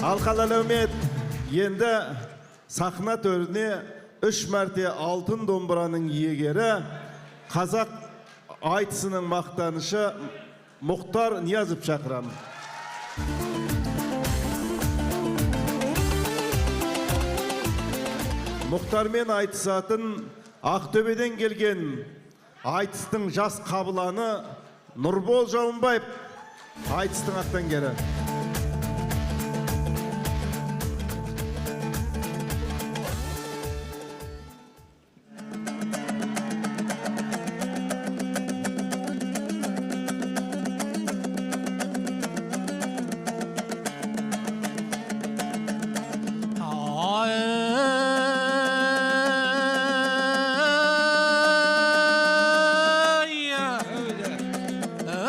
Алқалы әлеумет, енді сахна төріне 3 мәрте алтын домбыраның иегері, қазақ айтысының мақтанышы Мұхтар Ниязов шақырамын. Мұхтармен айтысатын Ақтөбеден келген айтыстың жас қабыланы Нұрбол Жауынбаев, айтыстың ақтангері.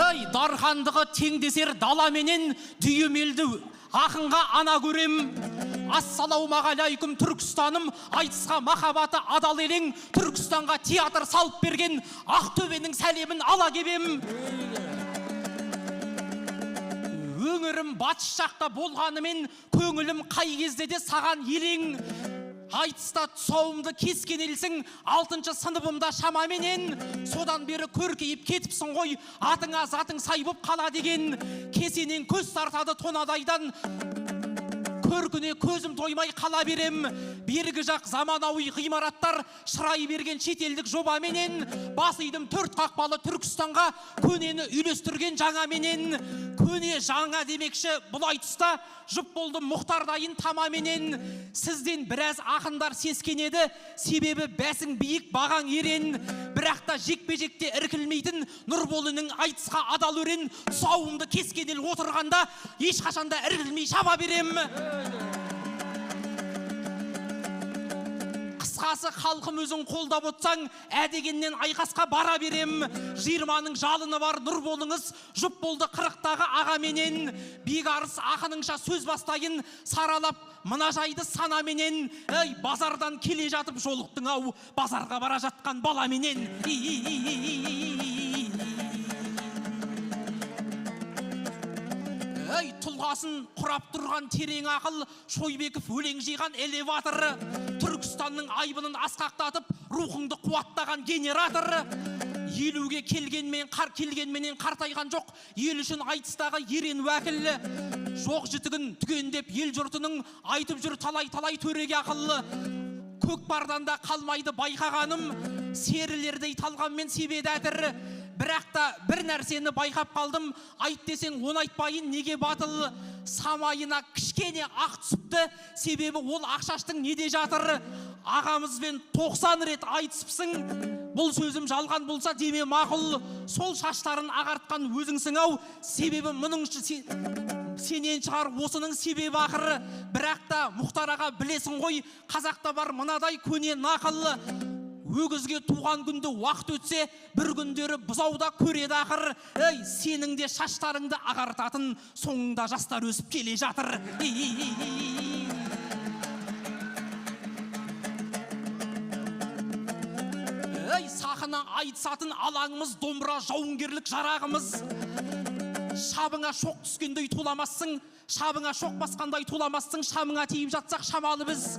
Ай, дархандығы теңдесер даламенен дүйім елді ақынға ана көрем. Ассалаумағалейкум, Түркістаным, айтысқа махаббаты адал елең, Түркістанға театр салып берген Ақтөбенің сәлемін ала кебем. Өңірім батыс жақта болғанымен, көңілім қай кезде де саған елең. Айтыста тұсауымды кескен елсің, 6 сыныбымда шамаменен. Содан бері көркейіп кетіпсің ғой, атыңа затың сай боп қала деген. Кесенең көз тартады тонадайдан, көркіне көзім тоймай қала берем. Бергі жақ заманауи ғимараттар, шырай берген шетелдік жобаменен. Бас идім 4 қақпалы Түркістанға, көнені үйлестірген жаңаменен. Көне жаңа демекші бұл айтыста, жұп болдым Мұхтардайын тамаменен. Сізден біраз ақындар сескенеді, себебі бәсің биік бағаң ерен. Бірақ та жекпе-жекте іркілмейтін Нұрболының айтысқа адал өрен. Тұсауымды кескен ел отырғанда, ешқашанда іркілмей шаба берем. Қысқасы, халқым өзің қолдап отырсаң, ә дегеннен айқасқа бара берем. 20-ның жалыны бар Нұрболыңыз, жұп болды 40-тағы ағаменен. Бекарыс ақыныңша сөз бастайын, саралап мына жайды санаменен. Ей, базардан келе жатып жолықтың ау, базарға бара жатқан баламенен. Ей, тұлғасын құрап тұрған терең ақыл, Шойбеков өлең жиған элеватор. Түркістанның айбынын асқақтатып, рухыңды қуаттаған генератор. 50-ге келгенменен қартайған жоқ, ел үшін айтыстағы ерен уәкіл. Жоқ жітігін түгендеп ел жұртының, айтып жүр талай-талай төреге ақыллы. Көкпардан да қалмайды байқағаным, серілердей талғаммен себеді әтір. Бірақ та бір нәрсені байқап қалдым, айт десең оны айтпайын неге батыл. Самайына кішкене ақ түсіпті, себебі ол ақшаштың неде жатыр. Ағамызбен 90 рет айтысыпсың, бұл сөзім жалған болса деме мақұл. Сол шаштарын ағартқан өзіңсің ау, себебі мұның сенен шығар осының себебі ақыры. Бірақ та Мұхтар аға білесің ғой, қазақта бар мынадай көне нақыл. Өгізге туған күнді уақыт өтсе, бір күндері бұзауда көреді ақыр. Ей, сенің де шаштарыңды ағартатын, соңында жастар өсіп келе жатыр. Ей, сахна айтысатын алаңымыз, домбыра жауынгерлік жарағымыз. Шабыңа шоқ түскендей туламассың, шабыңа шоқ басқандай туламассың, шамыңа тиіп жатсақ шамалы біз.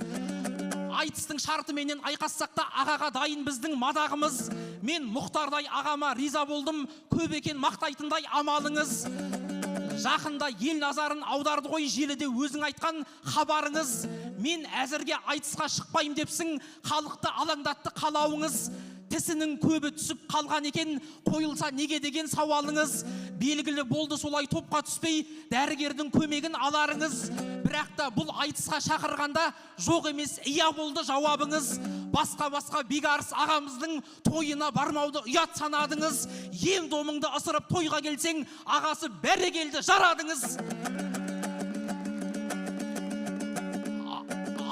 Айтыстың шартыменен айқассақ та ағаға дайын біздің мадағымыз. Мен Мұхтардай ағама риза болдым, көп екен мақтайтындай амалыңыз. Жақында ел назарын аударды ғой желіде өзің айтқан хабарыңыз. Мен әзірге айтысқа шықпаймын депсің, халықты алаңдатты қалауыңыз. Тісінің көбі түсіп қалған екен, қойылса неге деген сауалыңыз. Белгілі болды солай топқа түспей, дәрігердің көмегін аларыңыз. Бірақ та бұл айтысқа шақырғанда жоқ емес, иә болды жауабыңыз. Басқа-басқа Бекарыс ағамыздың тойына бармауды ұят санадыңыз. Ем домыңды ысырып тойға келсең, ағасы бәрекелді жарадыңыз.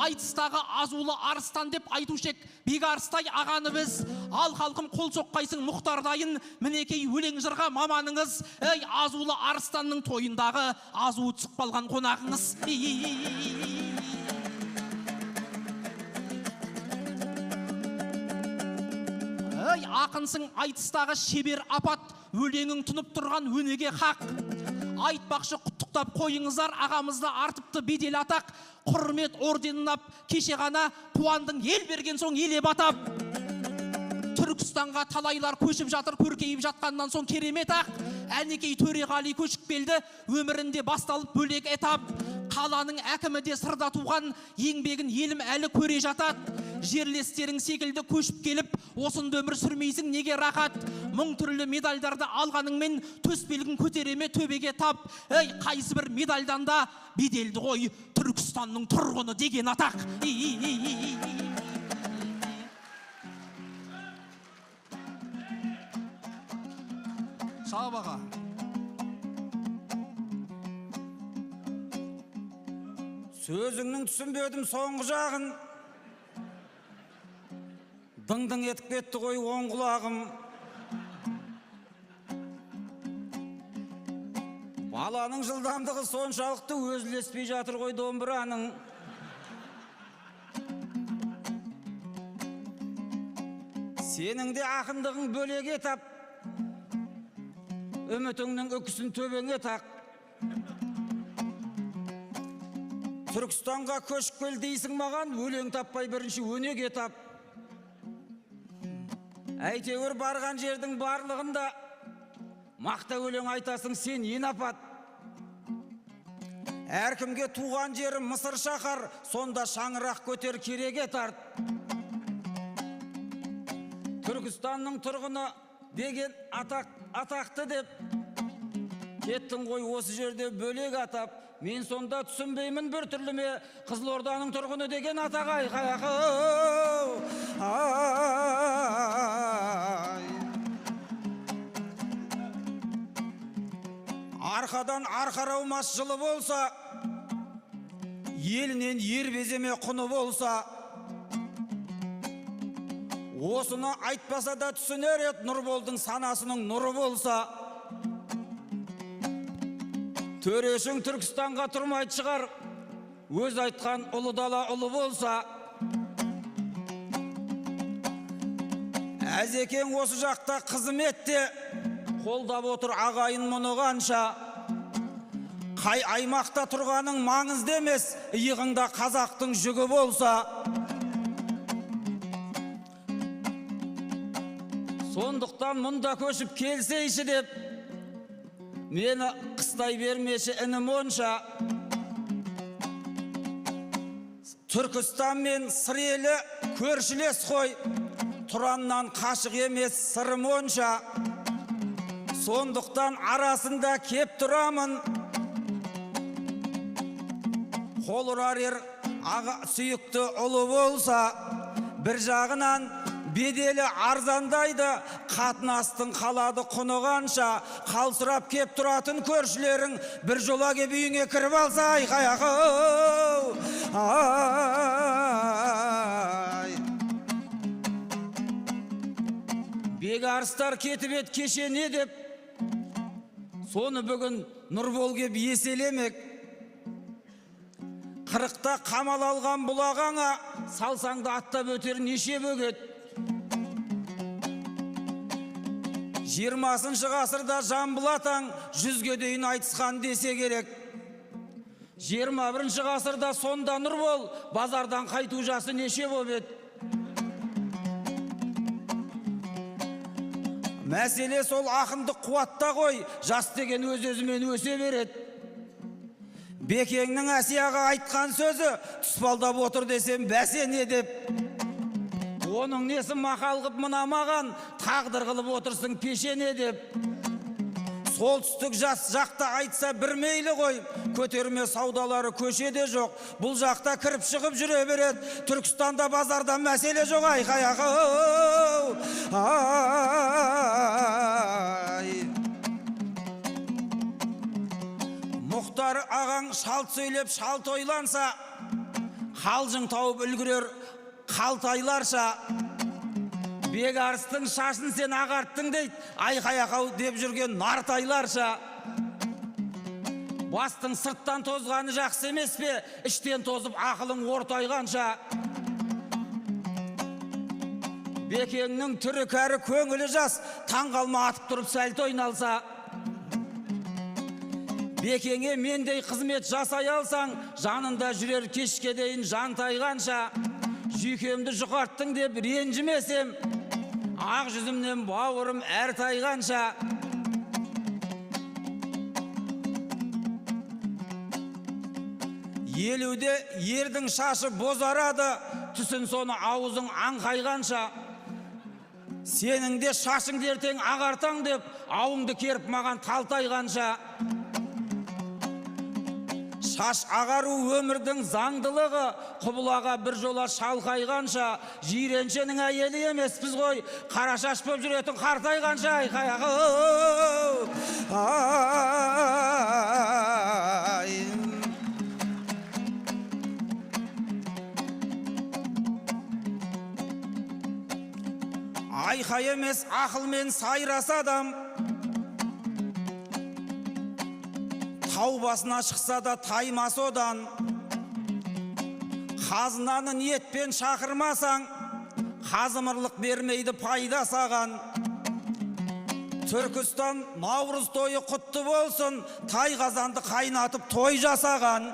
Айтыстағы азулы арыстан деп айтушек Бекарыстай ағаны біз. Ал халқым қол соққайсың Мұхтардайын, мінекей өлең жырға маманыңыз. Ей, азулы арыстанның тойындағы азуы түсіп қалған қонағыңыз. Ей, ақынсың айтыстағы шебер апат, өлеңің тұнып тұрған өнеге хақ. Айтпақшы құттықтаймын Құттықтап қойыңыздар, ағамызды артыпты бедел атақ. Құрмет орденін ап, кеше ғана қуандың ел берген соң елеп атап. Түркістанға талайлар көшіп жатыр, көркейіп жатқаннан соң керемет ақ. Әнекей Төреғали көшіп келді, өмірінде басталып бөлек этап. Қаланың әкімі де сырда туған, еңбегін елім әлі көре жатады. Жерлестерің секілді көшіп келіп, осында өмір сүрмейсің неге рахат? Мың түрлі медальдарды алғаныңмен төс белгін көтереме төбеге тап. Ей, қайсы бір медальдан да беделді ғой Түркістанның тұрғыны деген атақ. Шабаға. Сөзіңнің түсінбедім соңғы жағын. Дың-дың етіп кетті ғой оң құлағым. Баланың жылдамдығы соншалықты өзілеспей жатыр ғой домбыраның. Сенің де ақындығың бөлек етап. Үмітіңнің үкісін төбеңе тақ. Түркістанға көшіп кел дейсің маған, өлең таппай бірінші өнеге тап. Әйтеуір барған жердің барлығында мақта өлең айтасың сен ең апат. Әркімге туған жері Мысыр шаһар, сонда шаңырақ көтер кереге тарт. Түркістанның тұрғыны деген атақты деп кеттің ғой осы жерде бөлек атап. Мен сонда түсінбеймін бір түрлі ме Қызылорданың тұрғыны деген атақ айқай. Арқадан арқараумас жылы болса, елінен ер беземе құны болса, осыны айтпаса да түсінер ед Нұрболдың санасының нұры болса. Төрешің Түркістанға тұрмайды шығар, өз айтқан ұлы дала ұлы болса. Әзекең осы жақта қызметте, қолдап отыр ағайын мұны қанша. Қай аймақта тұрғаның маңызды емес, иығыңда қазақтың жүгі болса. Сондықтан мұнда көшіп келсейші деп, мені қыстай бермеші інім онша. Түркістан мен Сыр елі көршілес қой, Тұраннан қашық емес сырым онша. Сондықтан арасында кеп тұрамын, қол ұрар ер аға сүйікті ұлы болса. Бір жағынан беделі арзандайды, қатынастың қалады құны қанша. Қалсырап кеп тұратын көршілерің бір жола кеп үйіңе кіріп алса, айқай ақау. Ай. Бекарыстар кетіп ет кеше не деп, соны бүгін Нұрбол кеп еселемек. Қырықта қамал алған бұлағаңа салсаң да аттап өтер неше бөгет. 20-шы ғасырда Жамбыл атаң 100-ге дейін айтысқан десе керек. 21-ші ғасырда сонда Нұрбол базардан қайту жасы неше боп еді. Мәселе сол ақындық қуатта ғой, жас деген өз-өзімен өсе береді. Бекеңнің Әсияға айтқан сөзі тұспалдап отыр десем бәсе не деп. Оның несі мақал қып мына маған, тағдыр қылып отырсың пешене деп. Солтүстік жас жақта айтса бір мейлі ғой, көтерме саудалары көшеде жоқ, бұл жақта кіріп шығып жүре береді. Түркістанда базарда мәселе жоқ, айқай ақау. Ай. Мұхтар ағаң шалт сөйлеп шалт ойланса, қалжың тауып үлгерер қалтайларша. Бекарыстың шашын сен ағарттың дейді, айқай ақау деп жүрген нартайларша. Бастың сырттан тозғаны жақсы емес пе, іштен тозып ақылың ортайғанша. Бекеңнің түрі кәрі көңілі жас, таң қалма атып тұрып сәл тойналса. Бекеңе мендей қызмет жасай алсаң, жанында жүрер кешке дейін жантайғанша. Жүйкемді жұқарттың деп ренжімесем, ақ жүзімнен бауырым әр тайғанша. Елуде ердің шашы бозарады, түсін соны аузың аңқайғанша. Сенің де шашыңды ертең ағартаң деп, ауыңды керіп маған талтайғанша. Шаш ағару өмірдің заңдылығы, құбылаға бір жола шалқайғанша. Жиреншенің әйелі емеспіз ғой, қара шаш боп жүретін қартайғанша. Ай. Айқай емес, ақылмен сайраса адам, тау басына шықса да таймас одан. Қазынаны ниетпен шақырмасаң, қазымырлық бермейді пайда саған. Түркістан наурыз тойы құтты болсын, тай қазанды қайнатып той жасаған.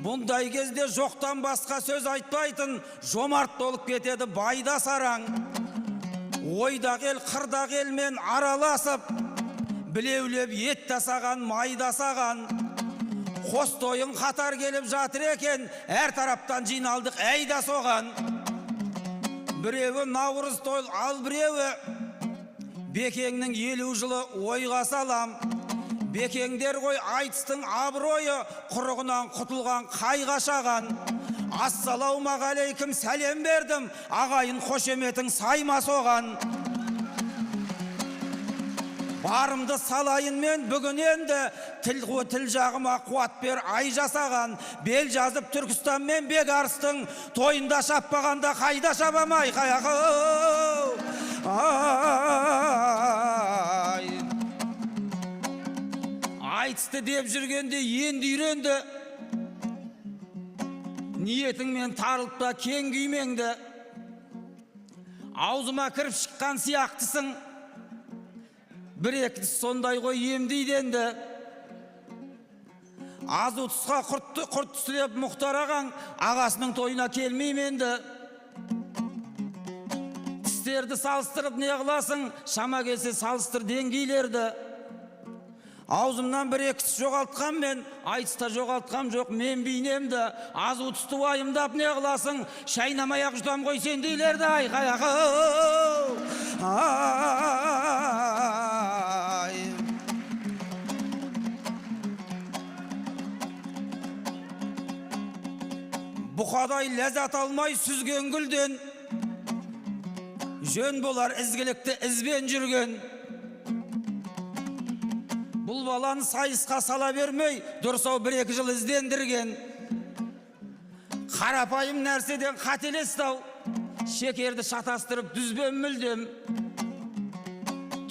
Бұндай кезде жоқтан басқа сөз айтпайтын, жомарт болып кетеді байда сараң. Ойдағы ел, қырдағы елмен араласып, білеулеп ет тасаған, май тасаған. Қос тойың қатар келіп жатыр екен, әр тараптан жиналдық әйда соған. Біреуі наурыз той, ал біреуі Бекеңнің 50 жылы ойға салам. Бекеңдер ғой айтыстың абыройы, құрығынан құтылған қайға шаған. Ассалаумағалейкум сәлем бердім, ағайын қошеметің сайма соған. Барымды салайын мен бүгін енді, тіл жағыма қуат бер ай жасаған. Бел жазып Түркістан мен Бекарыстың тойында шаппағанда қайда шабамай. Ай. Айтысты деп жүргенде енді үйренді, ниетіңмен тарылып та кең күймеңді. Аузыма кіріп шыққан сияқтысың, бір екі тіс сондай ғой емдейді енді. Азу тұсқа құрт түсті деп Мұхтар ағаң, ағасының тойына келмеймін енді. Тістерді салыстырып не қыласың, шама келсе салыстыр деңгейлерді. Аузымнан бір екі тіс жоғалтқан мен, айтыста жоғалтқам жоқ мен бейнемді. Азу түсті уайымдап не қыласың, шайнамай ақ жұтам ғой сендейлерді. Айқай. Бұқадай ләззат алмай сүзген гүлден, жөн болар ізгілікті ізбен жүрген. Бұл баланы сайысқа сала бермей, дұрыс-ау бір-екі жыл іздендірген. Қарапайым нәрседен қателесті-ау, шекерді шатастырып дүзбен мүлдем.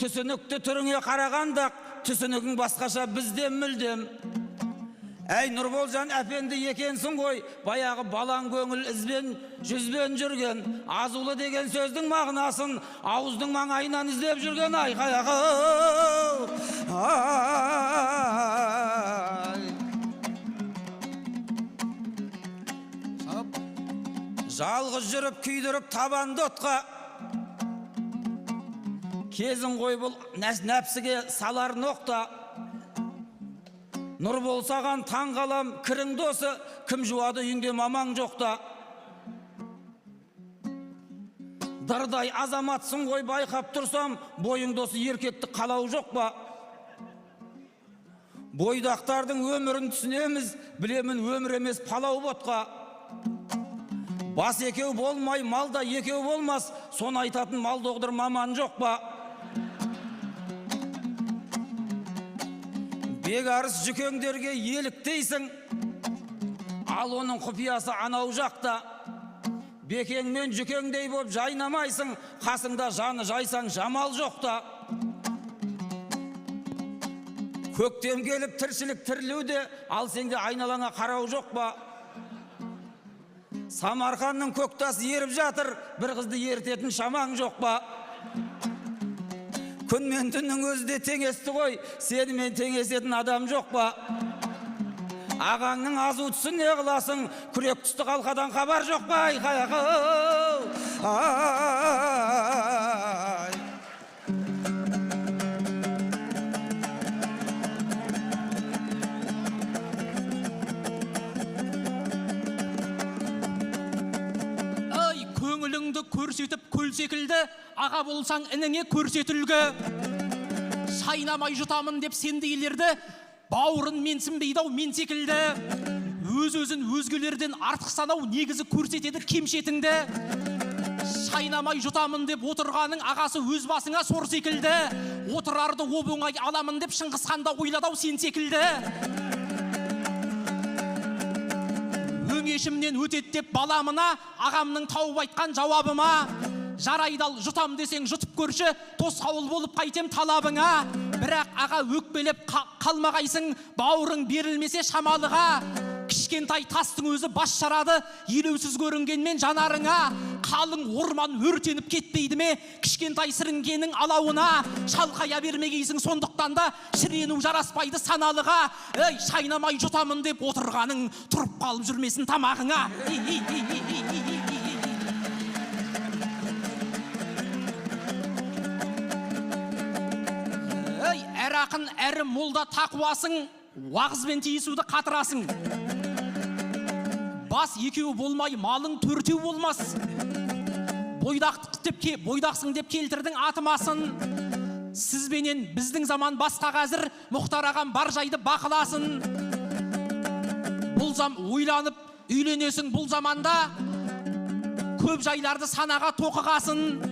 Түсінікті түріңе қарағанда, түсінігің басқаша бізден мүлдем. Әй, Нұрболжан әпенді екенсің ғой, баяғы балаң көңіл ізбен, жүзбен жүрген. Азулы деген сөздің мағынасын ауыздың маңайынан іздеп жүрген. Айқай. Жалғыз жүріп күйдіріп табанды отқа, кезің ғой бұл нәпсіге салар ноқта. Нұр болсаған таң қалам кірің досы, кім жуады үйінде мамаң жоқта. Дырдай азаматсың ғой байқап тұрсам, бойың досы еркекті қалау жоқ па? Бойдақтардың өмірін түсінеміз, білемін өмір емес палау ботқа. Бас екеу болмай, мал да екеу болмас, соны айтатын мал доғдыр маман жоқ па? Бекарыс жүкеңдерге еліктейсің, ал оның құпиясы анау жақта. Бекеңмен жүкеңдей боп жайнамайсың, қасыңда жаны жайсаң жамал жоқта. Көктем келіп тіршілік тірілуде, ал сенде айналаңа қарау жоқ па? Самарқанның көктасы еріп жатыр, бір қызды ерітетін шамаң жоқ па? Күн мен түннің өзі де теңесті ғой, сенімен теңесетін адам жоқ па? Ағаңның азу түсін не қыласың, күрек түсті қалқадан хабар жоқ па? Айқай, ай. Ай, көңіліңді көрсетіп көл секілді, аға болсаң ініңе көрсет үлгі. Шайнамай жұтамын деп сендейлерді, бауырын менсінбейді ау мен секілді. Өз-өзін өзгелерден артық санау негізі көрсетеді кемшетіңді. Шайнамай жұтамын деп отырғаның ағасы өз басыңа сор секілді. Отырарды оп-оңай аламын деп Шыңғыс хан да ойлады ау сен секілді. Өңешімнен өтеді деп баламына, ағамның тауып айтқан жауабыма. Жарайды ал, жұтам десең жұтып көрші, тосқауыл болып қайтем талабыңа. Бірақ аға өкпелеп қалмағайсың, бауырың берілмесе шамалыға. Кішкентай тастың өзі бас жарады, елеусіз көрінгенмен жанарыңа. Қалың орман өртеніп кетпейді ме, кішкентай сіріңкенің алауына. Шалқая бермегейсің, сондықтан да шірену жараспайды саналыға. Ей, шайнамай жұтамын деп отырғаның, тұрып қалып жүрмесін тамағыңа. Ей, әр ақын, әрі молда тақуасың, уағызбен тиісуді қатырасың. Бас екеу болмай, малың төртеу болмас. Бойдақтық деп бойдақсың деп келтірдің атымасын. Сізбенен біздің заман басқа қазір, Мұхтар ағам бар жайды бақыласын. Бұл зам ойланып үйленесің бұл заманда, көп жайларды санаға тоқығасын.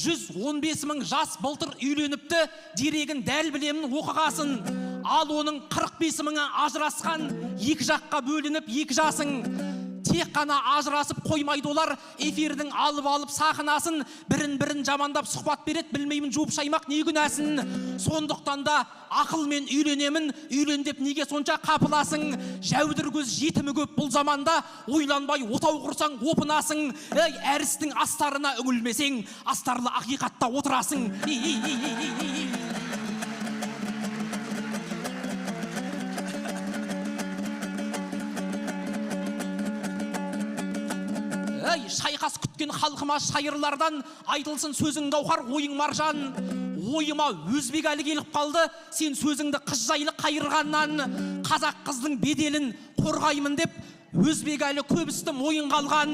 115 мың жас былтыр үйленіпті, дерегін дәл білемін оқығасын. Ал оның 45 мыңы ажырасқан, екі жаққа бөлініп екі жасың. Тек қана ажырасып қоймайды олар, эфирдің алып-алып сахнасын, бірін-бірін жамандап сұхбат береді, білмеймін жуып шаймақ не күнәсін. Сондықтан да ақылмен үйленемін, үйлен деп неге сонша қапыласың? Жәудір көз жетімі көп бұл заманда, ойланбай отау құрсаң опынасың. Ей, әр істің астарына үңілмесең, астарлы ақиқатта отырасың. Ей, шайқас күткен халқыма шайырлардан айтылсын сөзің гауһар, ойың маржан. Ойыма өзбек әлі келіп қалды, сен сөзіңді қыз жайлы қайырғаннан. Қазақ қыздың беделін қорғаймын деп өзбек әлі көп істі мойын қалған.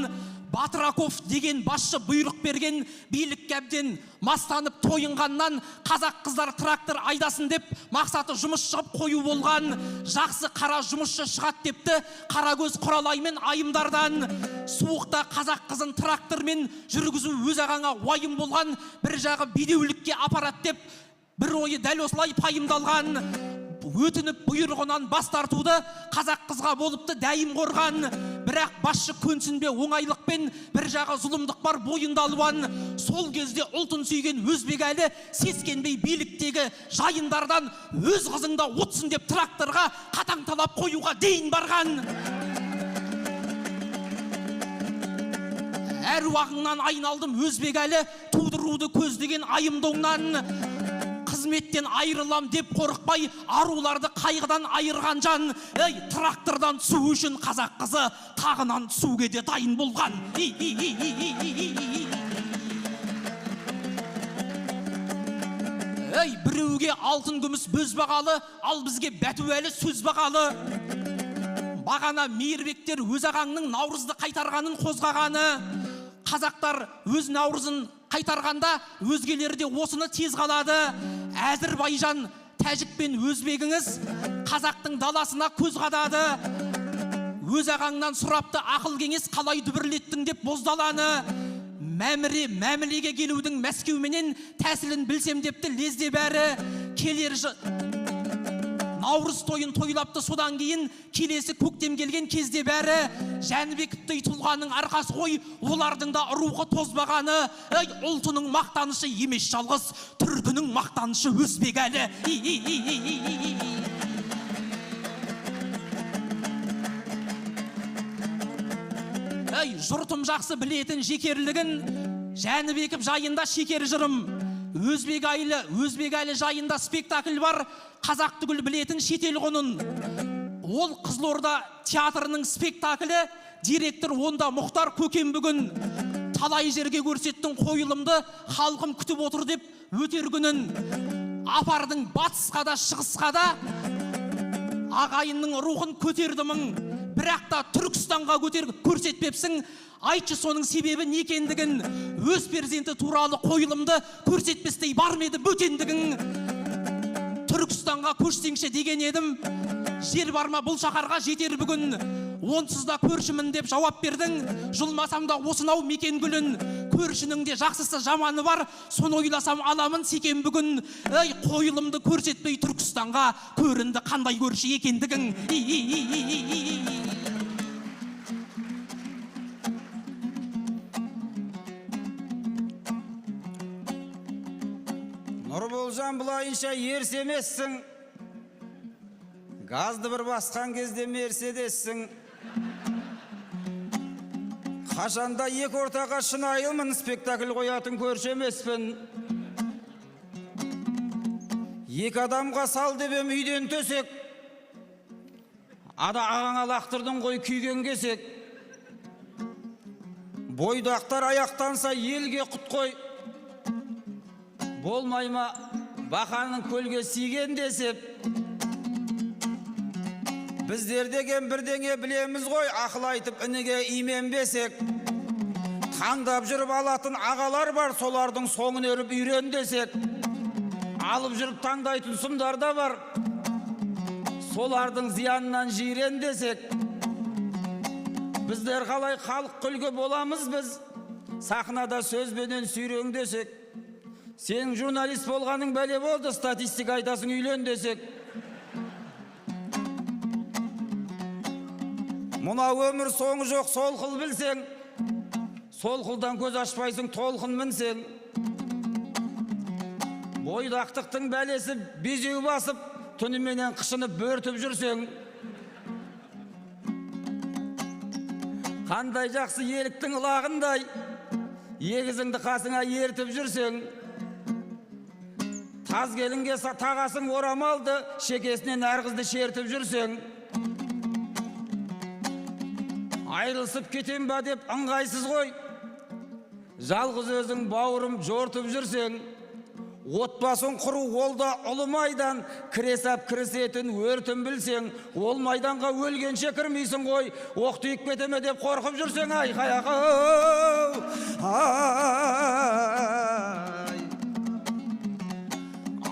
Батраков деген басшы бұйрық берген, билікке әбден мастанып тойынғаннан қазақ қыздар трактор айдасын деп мақсаты жұмыс шығып қою болған. Жақсы қара жұмысшы шығады депті қарагөз құралай мен айымдардан. Суықта қазақ қызын трактормен жүргізу өз ағаңа уайым болған, бір жағы бедеулікке апарады деп бір ойы дәл осылай пайымдалған. Өтініп бұйрығынан бас тартуды қазақ қызға болыпты дәйім қорған. Бірақ басшы көнсін бе оңайлықпен, бір жағы зұлымдық бар бойында алуан. Сол кезде ұлтын сүйген өзбек әлі сескенбей биліктегі жайындардан өз қызыңда отсын деп тракторға қатаң талап қоюға дейін барған. Әруағыңнан айналдым өзбек әлі, тудыруды көздеген айымдоңнан. Қызметтен айырылам деп қорықпай, аруларды қайғыдан айырған жан. Ей, трактордан түсу үшін қазақ қызы тағынан түсуге де дайын болған. Ей, біреуге алтын күміс бөз бағалы, ал бізге бәтуәлі сөз бағалы. Бағана Мейірбектер өз ағаңның наурызды қайтарғанын қозғағаны. Қазақтар өз наурызын қайтарғанда өзгелері де осыны тез қалады. Әзірбайжан, тәжік пен өзбегіңіз қазақтың даласына көз қадады. Өз ағаңнан сұрапты ақыл кеңес, қалай дүбірлеттің деп боздаланы. Мәміре мәмілеге келудің Мәскеуменен тәсілін білсем депті лезде бәрі. Келер наурыз тойын тойлапты, содан кейін келесі көктем келген кезде бәрі. Жәнібековтей тұлғаның арқасы ғой, олардың да рухы тозбағаны. Ей, ұлтының мақтанышы емес жалғыз, түркінің мақтанышы өзбек әлі. Ей, жұртым жақсы білетін жекерлігін, Жәнібеков жайында шекер жырым, Өзбекәлі жайында спектакль бар, қазақ түгіл білетін шетел құнын. Ол Қызылорда театрының спектаклі, директор онда Мұхтар Көкен бүгін. Талай жерге көрсеттің қойылымды, халқым күтіп отыр деп өтер күнін. Апардың батысқа да шығысқа да ағайынның рухын көтерді мың. Бірақ та Түркістанға көрсетпепсің, айтшы соның себебі не екендігін. Өз перзенті туралы қойылымды көрсетпестей бар ма еді бөтендігің? Түркістанға көшсеңші деген едім, жер бар ма бұл шаһарға жетер бүгін. Онсыз да көршімін деп жауап бердің, жұлмасам да осынау мекен гүлін. Көршінің де жақсысы жаманы бар, соны ойласам аламын секем бүгін. Ей, қойылымды көрсетпей Түркістанға көрінді қандай көрші екендігің. Нұрболжан, былайынша ерсі емессің, газды бір басқан кезде Мерседессің. Қашанда екі ортаға шынайымын, спектакль қоятын көрші емеспін. Екі адамға сал деп ем үйден төсек, ада ағаңа лақтырдың ғой күйген кесек. Бойдақтар аяқтанса елге құт қой, болмай ма бақаның көлге сиген десеп. Біздер деген бірдеңе білеміз ғой, ақыл айтып ініге именбесек. Таңдап жүріп алатын ағалар бар, солардың соңын еріп үйрен десек. Алып жүріп таңдайтын сұмдар да бар, солардың зиянынан жирен десек. Біздер қалай халық күлкі боламыз біз, сахнада сөзбенен сүйрең десек. Сенің журналист болғаның бәле болды, статистика айтасың үйлен десек. Мына өмір соңы жоқ, сол қыл білсең, сол қылдан көз ашпайсың, толқын мінсең. Бойдақтықтың бәлесі безеу басып, түніменен қышынып бөртіп жүрсең. Қандай жақсы еліктің ылағындай, егізіңді қасыңа ертіп жүрсең. Таз келінге тағасың орамалды, шекесінен әр қызды шертіп жүрсең. Айрылысып кетем ба деп ыңғайсыз ғой, жалғыз өзің бауырым жортып жүрсең. Отбасын құру ол да ұлы майдан, кіре сап кірісетін өртін білсең. Ол майданға өлгенше кірмейсің ғой, оқ тиіп кете ме деп қорқып жүрсең. Ай, ай.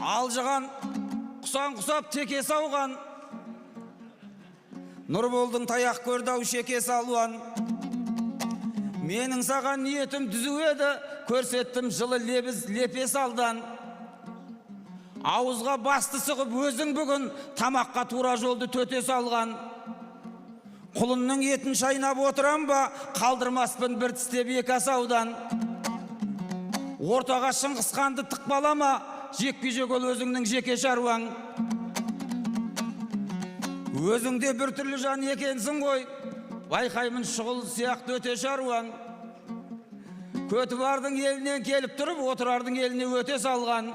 Алжыған құсан құсап теке сауған, Нұрболдың таяқ көрді ау шеке салуан. Менің саған ниетім түзу еді, көрсеттім жылы лебіз лепес алдан. Ауызға басты сұғып өзің бүгін, тамаққа тура жолды төте салған. Құлынның етін шайнап отырам ба, қалдырмаспын бір тістеп екі асаудан. Ортаға Шыңғысханды тықпалама, жекпе-жек ол өзіңнің жеке шаруаң. Өзің де бір түрлі жан екенсің ғой, байқаймын шұғыл сияқты өте шаруаң. Көтібардың елінен келіп тұрып, отырардың еліне өте салған.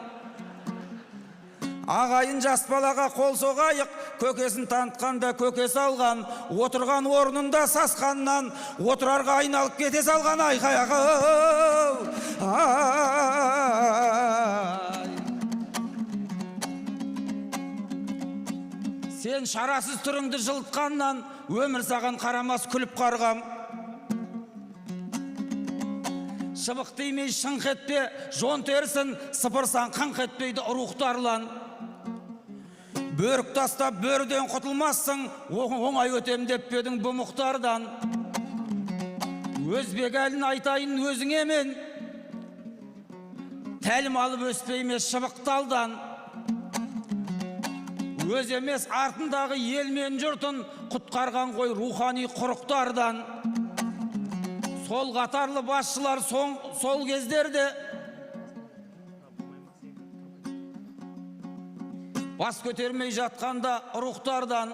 Ағайын жас балаға қол соғайық, көкесін танытқанда көке салған, отырған орнында сасқаннан отырарға айналып кете салған. Айқай ай. Сен шарасыз түріңді жылытқаннан өмір саған қарамас күліп қарғам. Шыбық тимей шыңқ етпе, жон терісін сыпырсаң қыңқ етпейді рухты арлан. Бөрік тастап бөріден құтылмассың, оңай өтем деп пе едің бұ Мұхтардан. Өзбекәлін айтайын өзіңе мен, тәлім алып өспей ме шыбық талдан. Өз емес артындағы ел мен жұртын құтқарған ғой рухани құрықтардан. Сол қатарлы басшылар сол кездерде бас көтермей жатқанда рухтардан.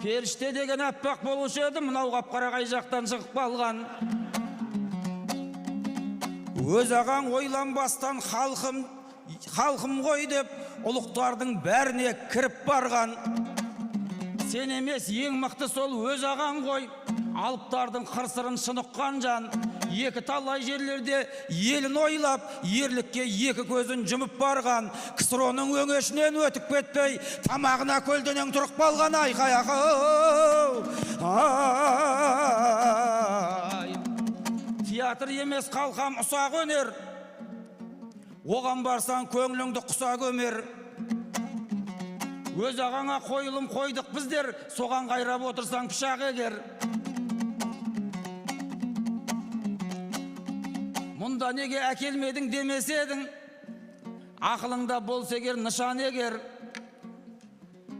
Періште деген аппақ болушы еді, мынау қап-қара қай жақтан шығып қалған. Өз ағаң ойланбастан халқым, халқым ғой деп ұлықтардың бәріне кіріп барған. Сен емес, ең мықты сол өз ағаң ғой, алыптардың қыр-сырын шыныққан жан. Екі талай жерлерде елін ойлап, ерлікке екі көзін жұмып барған. КСРО-ның өңешінен өтіп кетпей, тамағына көлденең тұрып қалған. Айқай ақау. Ай. Театр емес, қалқам, ұсақ өнер. Оған барсаң, көңіліңді құса көмер. Өз ағаңа қойылым қойдық біздер, соған қайрап отырсаң пышақ егер. Мұнда неге әкелмедің демесе едің, ақылыңда болса егер нышан егер.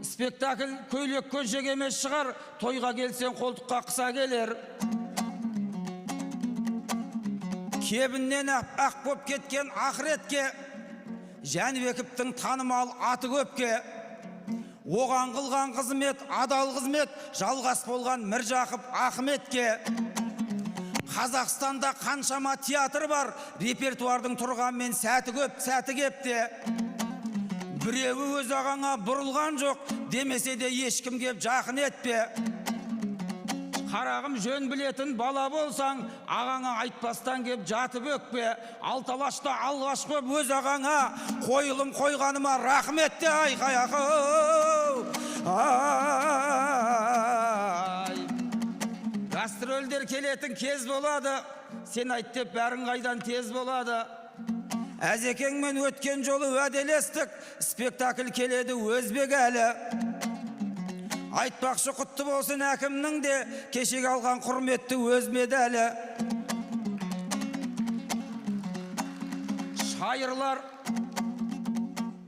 Спектакль көйлек көншек емес шығар, тойға келсең қолтыққа қыса келер. Кебіннен ақ боп кеткен ақыретке, Жәнібековтің танымал аты көпке. Оған қылған қызмет, адал қызмет, жалғас болған Міржақып Ахметке. Қазақстанда қаншама театр бар, репертуардың тұрғанмен сәті көп, сәті кепте. Біреуі өз ағаңа бұрылған жоқ, демесе де ешкім кеп жақын етпе. Қарағым, жөн білетін бала болсаң, ағаңа айтпастан кеп жатып өкпе. Алты алашта алғаш боп өз ағаңа қойылым қойғаныма рахмет те айқай ақау. Ай. Гастрольдер келетін кез болады, сен айт деп бәрің қайдан тез болады. Әзекеңмен өткен жолы уәделестік, спектакль келеді өзбек әлі. Айтпақшы, құтты болсын әкімнің де кешегі алған құрметті өз медалі. Шайырлар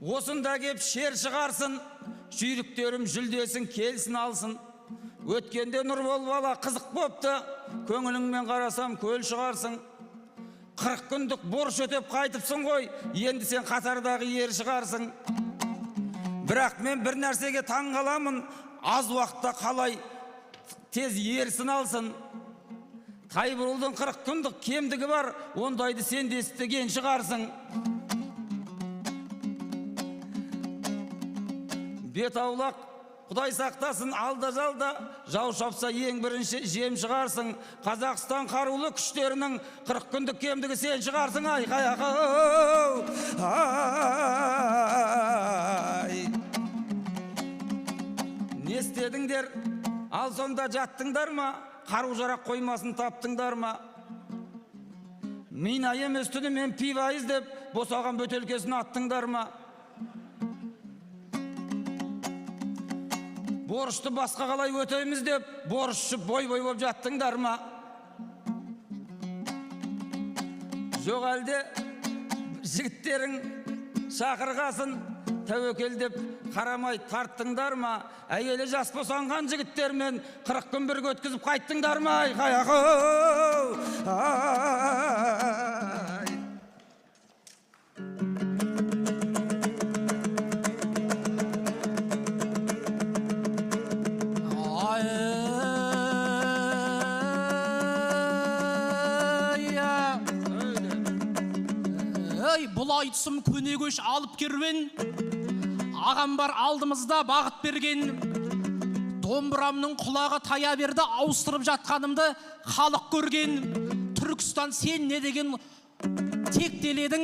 осында кеп шер шығарсын, жүйріктерім жүлдесін келсін алсын. Өткенде Нұрбол бала қызық бопты, көңіліңмен қарасам көл шығарсың. 40 күндік борыш өтеп қайтыпсың ғой, енді сен қатардағы ер шығарсың. Бірақ мен бір нәрсеге таң қаламын, аз уақытта қалай тез ерсін алсын. Тайбурылдың 40 күндік кемдігі бар, ондайды сен де естіген шығарсың. Бет аулақ, Құдай сақтасын, алда жалда, жау шапса ең бірінші жем шығарсың. Қазақстан қарулы күштерінің 40 күндік кемдігі сен шығарсың. Айқай ақау. Ай. Не істедіңдер? Ал сонда жаттыңдар ма? Қару жарақ қоймасын таптыңдар ма? Мина емес түнімен пиво іздеп, босаған бөтелкесін аттыңдар ма? Борышты басқа қалай өтейміз деп, борыш ішіп бой-бой боп жаттыңдар ма? Жоқ әлде жігіттерің шақырғасын, тәуекел деп қарамай тарттыңдар ма? Әйелі жас босанған жігіттермен 40 күн бірге өткізіп қайттыңдар ма? Айқай ақау! Ай! Ай, бұл айтысым көне көш алып керуен, ағам бар алдымызда бағыт берген. Домбырамның құлағы тая берді, ауыстырып жатқанымды халық көрген. Түркістан, сен не деген тектеледің,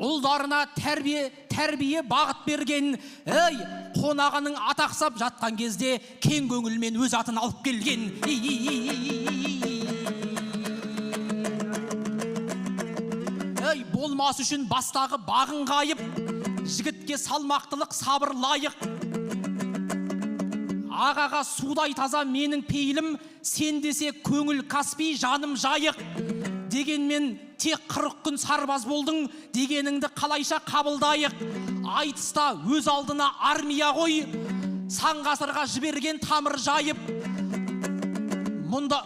ұлдарына тәрбие бағыт берген. Ей, қонағының атақсап жатқан кезде кең көңілмен өз атын алып келген. Ей, болмас үшін бастағы бағын қайып, жігітке салмақтылық сабыр лайық. Ағаға судай таза менің пейілім, сен десе көңіл Каспий, жаным жайық. Дегенмен тек 40 күн сарбаз болдың, дегеніңді қалайша қабылдайық. Айтыста өз алдына армия қой, сан ғасырға жіберген тамыр жайып. Мұнда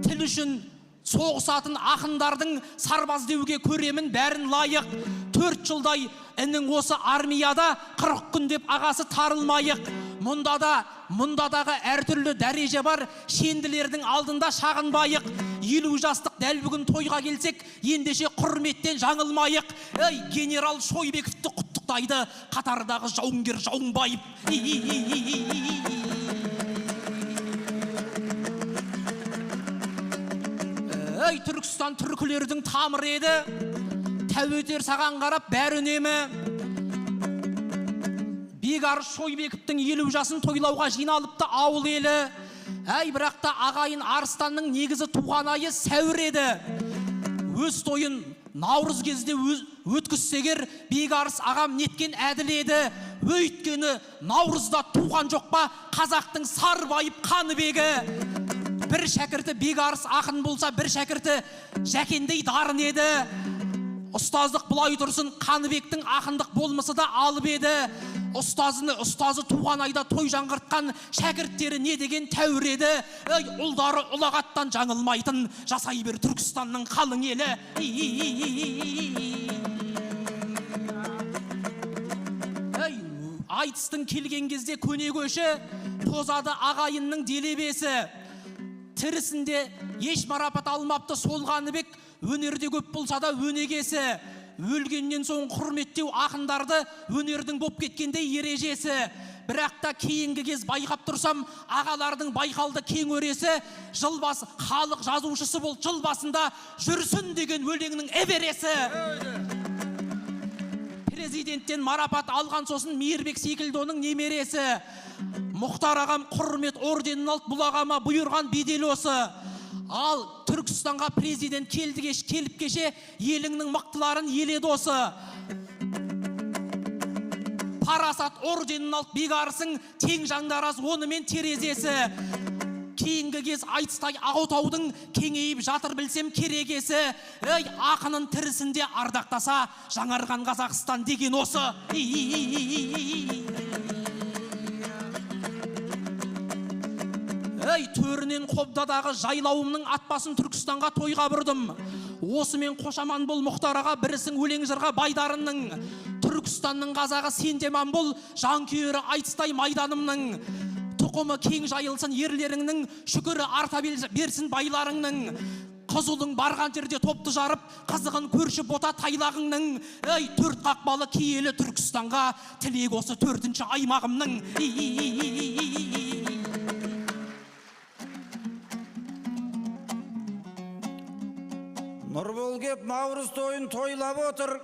тіл үшін соғысатын ақындардың сарбаз деуге көремін бәрін лайық. 4 жылдай інің осы армияда 40 күн деп ағасы тарылмайық. Мұнда да, мұндадағы әртүрлі дәреже бар, шенділердің алдында шағынбайық. 50 жастық дәл бүгін тойға келсек, ендеше құрметтен жаңылмайық. Ей, генерал Шойбековті құттықтайды қатардағы жауынгер Жауынбаев. Ей, Түркістан түркілердің тамыры еді, тәуетер саған қарап бәрі үнемі. Бекарыс Шойбековтің 50 жасын тойлауға жиналыпты ауыл елі. Әй, бірақ та ағайын Арыстанның негізі туған айы сәуір еді. Өз тойын наурыз кезде өткізсегер, Бекарыс ағам неткен әділ еді. Өйткені наурызда туған жоқ па қазақтың сарбайып Қаныбегі. Бір шәкірті Бекарыс ақын болса, бір шәкірті Жәкендей дарын еді. Ұстаздық бұлай тұрсын, Қаныбектің ақындық болмысы да алып еді. Ұстазыны ұстазы туған айда той жаңғыртқан шәкірттері не деген тәуір еді. Ей, ұлдары ұлағаттан жаңылмайтын, жасай бер Түркістанның қалың елі. Ей, айтыстың келген кезде көне көші, тозады ағайынның делебесі. Тірісінде еш марапат алмапты сол Қаныбек, өнерде көп болса да өнегесі. Өлгеннен соң құрметтеу ақындарды өнердің боп кеткендей ережесі. Бірақ та кейінгі кез байқап тұрсам, ағалардың байқалды кең өресі, жыл басы халық жазушысы бол жыл басында жүрсін деген өлеңнің эвересі. Президенттен марапат алған сосын Мейірбек секілді оның немересі. Мұхтар ағам құрмет орденін алып, бұл ағама бұйырған бедел осы. Ал Түркістанға президент келді кеш, келіп кеше еліңнің мықтыларын еледі осы. Парасат орденін алып Бекарысың, тең жаңдараз онымен терезесі. Кейінгі кез айтыстай Ақтаудың кеңейіп жатыр білсем керегесі. Ей, ақынын тірісінде ардақтаса, жаңарған Қазақстан деген осы. Ей, төрінен Қобдадағы жайлауымның атбасын Түркістанға тойға бұрдым. Осымен қошаман бол Мұхтар аға, бірісің өлең жырға байдарынның. Түркістанның қазағы сен де ман бол, жанкүйері айтыстай майданымның. Тұқымы кең жайылсын ерлеріңнің, шүкірі арта берсін байларыңның. Қызылың барған жерде топты жарып, қызығын көрші бота тайлағыңның. Ей, төрт қақпалы киелі Түркістанға тілек осы төртінші аймағымның. Нұрбол кеп наурыз тойын тойлап отыр,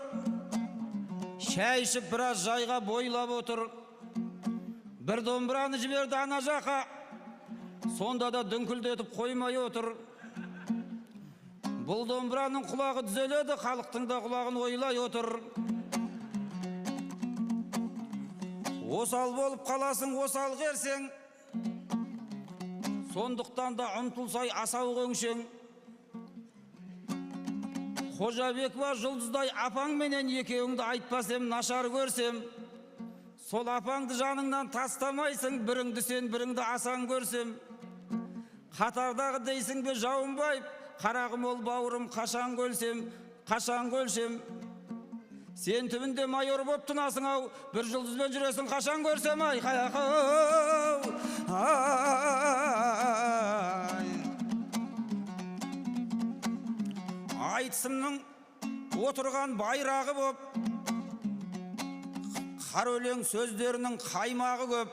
шай ішіп біраз жайға бойлап отыр. Бір домбыраны жіберді ана жаққа, сонда да дүңкілдетіп қоймай отыр. Бұл домбыраның құлағы түзеледі, халықтың да құлағын ойлай отыр. Осал болып қаласың, осал керсең, сондықтан да ұмтылсай асау көңшең. Қожабекова жұлдыздай апаңменен екеуіңді айтпасем, нашар көрсем, сол апаңды жаныңнан тастамайсың, біріңді сен, біріңді асан көрсем. Қатардағы дейсің бе Жауынбаев, қарағым ол бауырым қашан көлсем, қашан көлсем. Сен түбінде майор боп тұнасың ау, бір жұлдызбен жүресің қашан көрсем ай, қаяқау, ай. Айтысымның отырған байрағы боп, қар өлең сөздерінің қаймағы көп.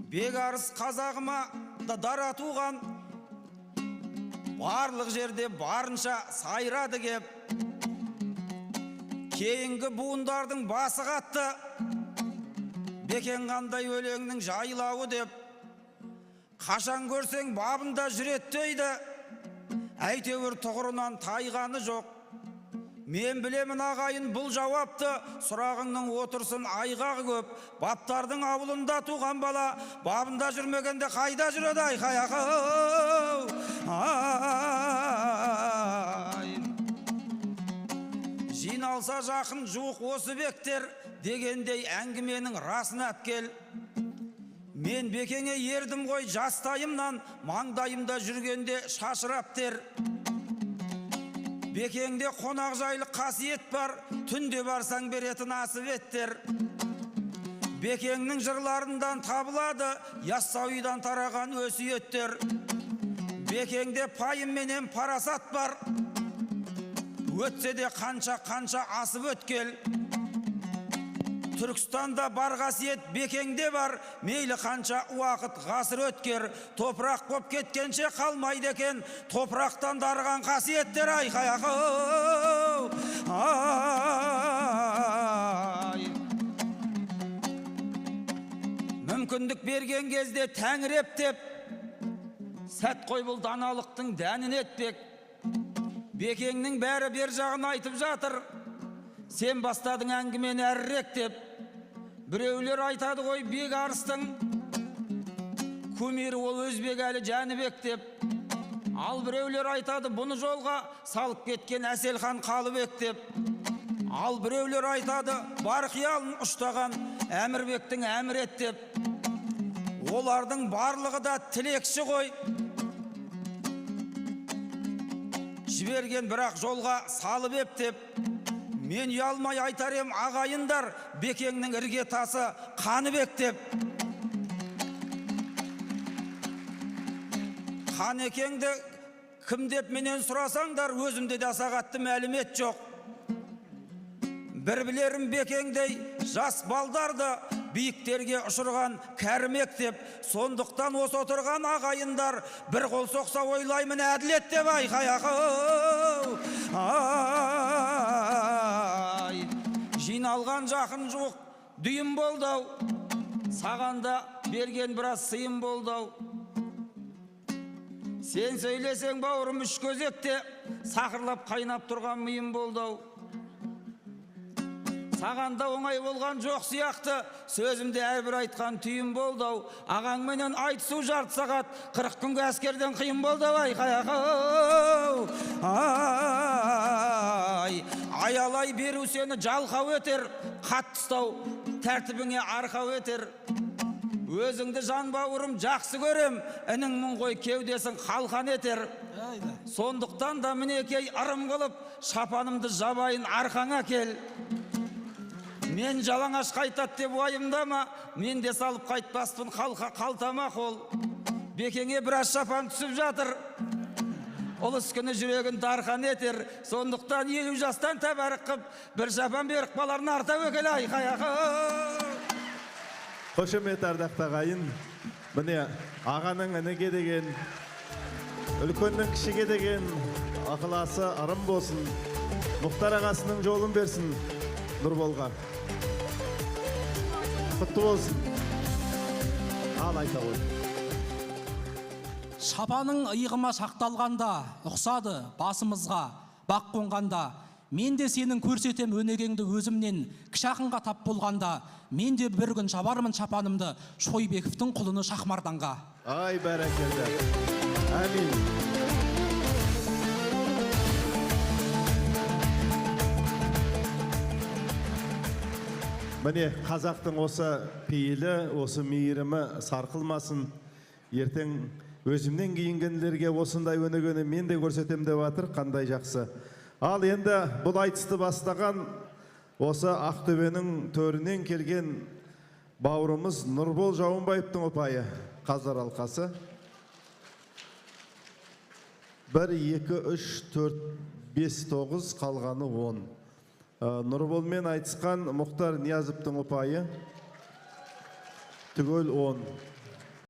Бекарыс қазағыма да дара туған, барлық жерде барынша сайрады кеп. Кейінгі буындардың басы қатты, Бекен қандай өлеңнің жайлауы деп. Қашан көрсең бабында жүрет дейді, әйтеуір тұғырынан тайғаны жоқ. Мен білемін ағайын бұл жауапты, сұрағыңның отырсын айғағы көп. Баптардың ауылында туған бала, бабында жүрмегенде қайда жүреді ай, қаяқау, ай. Жиналса жақын жуық осы бектер дегендей әңгіменің расын әпкел. Мен Бекеңе ердім ғой жастайымнан, маңдайымда жүргенде шашырап тер. Бекеңде қонақжайлық қасиет бар, түнде барсаң беретін асып еттер. Бекеңнің жырларынан табылады Яссауидан тараған өсиеттер. Бекеңде пайым менен парасат бар, өтсе де қанша-қанша асып өткел. Түркістанда бар қасиет Бекеңде бар, мейлі қанша уақыт ғасыр өткер, топырақ боп кеткенше қалмайды екен топырақтан дарыған қасиеттер. Айқай ақау, ай. Мүмкіндік берген кезде тәңір ептеп, сәт қой бұл даналықтың дәнін етпек. Бекеңнің бәрі бер жағын айтып жатыр, сен бастадың әңгімені әрірек деп. Біреулер айтады ғой бек арыстың кумирі ол Өзбек әлі Жәнібек деп. Ал біреулер айтады бұны жолға салып кеткен Әселхан Қалыбек деп. Ал біреулер айтады бар қиялын ұштаған Әмірбектің әмірет деп. Олардың барлығы да тілекші ғой, жіберген бірақ жолға салып ептеп. Мен ұялмай айтар ем ағайындар, Бекеңнің ірге тасы Қаныбек деп. Қанекеңді кім деп менен сұрасаңдар, өзімде де аса қатты мәлімет жоқ. Бір білерім Бекеңдей жас балдарды биіктерге ұшырған Кәрімек деп. Сондықтан осы отырған ағайындар бір қол соқса ойлаймын әділет деп. Айқай ақау, ай. Жиналған жақын жуық дүйім болды ау, саған да берген біраз сыйым болды ау. Сен сөйлесең бауырым үш көзекте сақырлап қайнап тұрған миым болды ау. Саған да оңай болған жоқ сияқты, сөзімде әрбір айтқан түйім болды ау. Ағаңменен айтысу жарты сағат, 40 күнгі әскерден қиын болды ау. Айқай ақау, ай. Аялай беру сені жалқау етер, қатты ұстау тәртібіңе арқау етер. Өзіңді жан бауырым жақсы көрем, інің мұң қой кеудесін қалқан етер. Сондықтан да мінекей ырым қылып, шапанымды жабайын арқаңа кел. Мен жалаңаш қайтат деп уайымдама, мен де салып қайтпаспын қалтама қол. Бекеңе біраз шапан түсіп жатыр, ұлыс күні жүрегін дархан етер. Сондықтан 50 жастан тәбәрік қып, бір шапан беріп қаларын арта өкіл. Айқай ақау. Қошемет ардақты ағайын, міне ағаның ініге деген, үлкеннің кішіге деген ықыласы ырым болсын. Мұхтар ағасының жолын берсін Нұрболға. Құтты болсын. Ал айта ғой. Шапаның иығыма шақталғанда, ұқсады басымызға бақ қонғанда, мен де сенің көрсетем өнегеңді өзімнен, кіші ақынға тап болғанда, мен де бір күн шабармын шапанымды Шойбековтің құлыны Шахмарданға. Ай, бәрекелді. Әмин. Міне, қазақтың осы пейілі, осы мейірімі сарқылмасын. Ертең өзімнен кейінгілерге осындай өнегені мен де көрсетем деп жатыр, қандай жақсы. Ал енді бұл айтысты бастаған осы Ақтөбенің төрінен келген бауырымыз Нұрбол Жауынбаевтың ұпайы, қазылар алқасы. 1, 2, 3, 4, 5, 9, қалғаны 10. Нұрболмен айтысқан Мұхтар Ниязовтың ұпайы түгел 10.